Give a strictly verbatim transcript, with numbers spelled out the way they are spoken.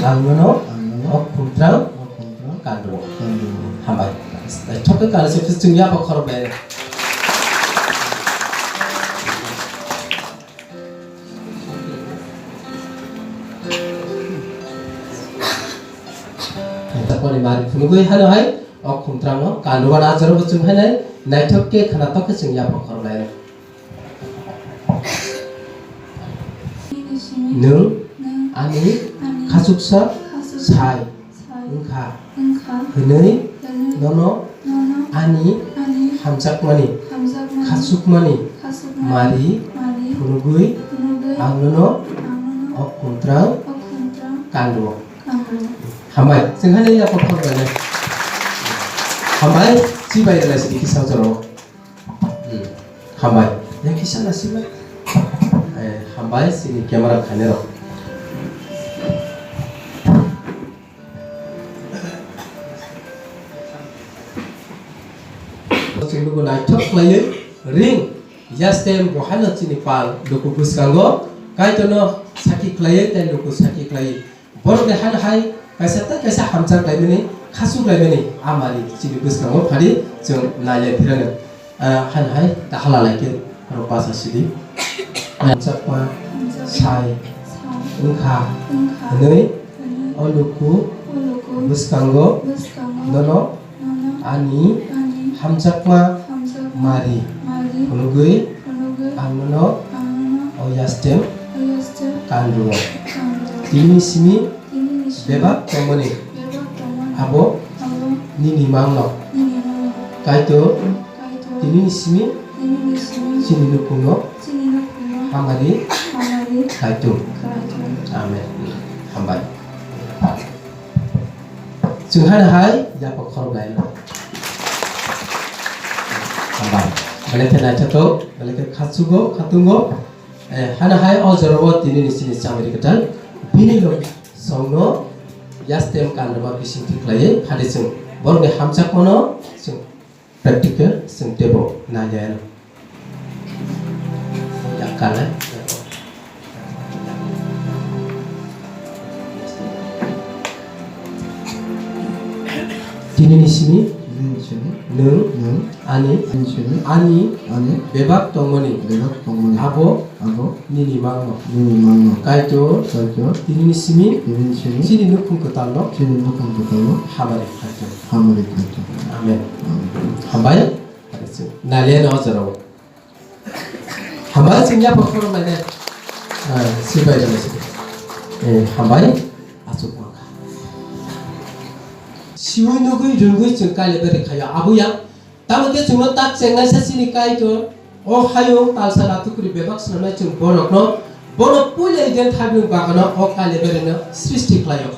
Ang nono, ang nono, o khumtrang, o khumtrang, kandro. Kandro. Hambai. Thokhe kala se chwng yapha khorok bai. Poni mari phunugwi hano hai, o khumtrang no kandro wana ajaro bo chwng hai nai, naithok khe khwnathok khe chwng yapha khorok bai. Nwng ani khachuksa sai wngkha hwnwi nono ani hamjakmani khachukmani mari phunugwi ang nono o khumtrang kandro. Hambai, chwng hai nai yapha khorok bai nai. Hambai, chibai rwlai sidi kisa jorao. Hmm. Hambai. Yang kisa na sima. Eh, hambai, sini camera khainai rok. Chwng nugo naithok khlaiwi ring, yastem bo haino chini pal luku bwskango, Kaitorno saki khlaiwi tei luku saki khlaiwi. Borok de hano hai kaisa tei kaisa hamchak laimani, khasuk laimani, amari chini bwskango phadi chwng nailaipirano. Ah, hano hai ta hala lai khe borok basa sidi. Hamchakma sai wngkha hwnwi o luku bwskango nono ani hamjakma mari phunugwi ang nono o yastem kandro. Tini simi bebak tongmani abo nini mangno Kaitor tini simi chini nukhungno hamari Kaitor. Amen. Hambai. Chwng hano hai yapha khorok laino. Hambai. Belai khe naithotok, belai khe khatsugo, khatungo. Eh, hano hai o jorao tini ni chini chamari kwtal. Bini lok songno yastem kandoma bisingtwi khlaiwi phadi chwng borokni hamjakmano chwng practical chwng teibo nailaino. Yak kanai. Tini ni simi nwng ani ani bebak tongmani abo nini mangno. Kaitor tini ni simi chini nukhung kwtalno hamari khlai thung. Amen. Hambai. Naliano o jorao. Hambai chwng yapha khorok lainai. Ah, sibai rwlai sidi. Eh, hambai. Aswk wngkha. Siwi nugwi rwngwi chwng Kailaibari khaio. Abo yang. Tamo khe chwngno tak chengnai sa chini Kaitor. O hayung talsa natukri bebak swnamnai chwng borokno. Bono puila Eden thabini bagano o Kailaibari no srishti khlaio.